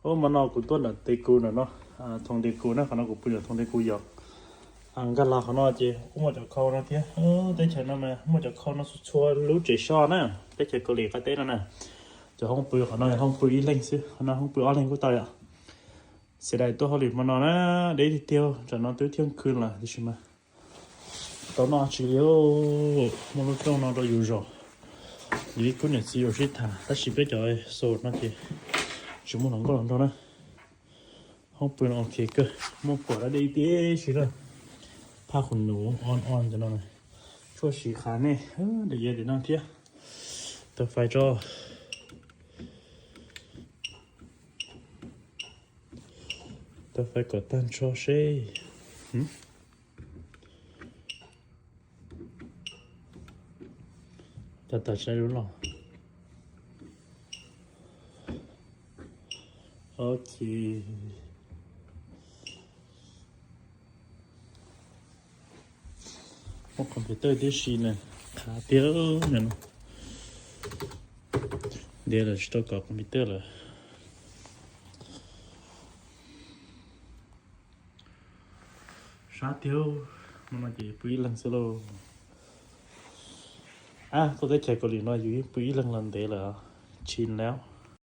Ub, hmo no kuv tuaj nram tes kuv nram no, thoo tes kuv na, qhov no kuv pw nram thoo tes kuv yom. Nkag los qhov no ces kuj muaj cov khau no thiab. Teb chaws no mas muaj cov khau no txhua txhua lub tsev soj na, teb chaws Kaus Lim qab teb no na. Cov hoob pw qhov no yog hoob pw ib leeg xwb, qhov no hoob pw ob leeg kuj tau yom. Xiv dais tuaj hauj lwm hmo no na, deb tiag tiag, tsam no twb thij khw lawm tiam sis mas tau noj tsis li. Muaj lub rooj no rau yus zov, yus ib khub niam txiv yuav sib tham, tab sis peb cov xaus no ces tsis muaj hluas nkauj los nrog na. Hoob pw no ok kawg, muaj puas dab dej tib si na. Phaj qhus nus on on cov no, tshuaj siv qhav nej, dej yev tim no thiab. Taws fais tso, taws fais kom tag nrho seb. Tag tag saib lub loj. Ok. Muaj computer tib si na, qhav tiag no. Ntiav lawm tsis tau kom computer lawm. Sab tiag, hmo no ces pw ib leeg xwb lauj. Ab, tuaj teb chaws Kaus Lim no yus yeej pw ib leeg los ntev lawm, chim lawm.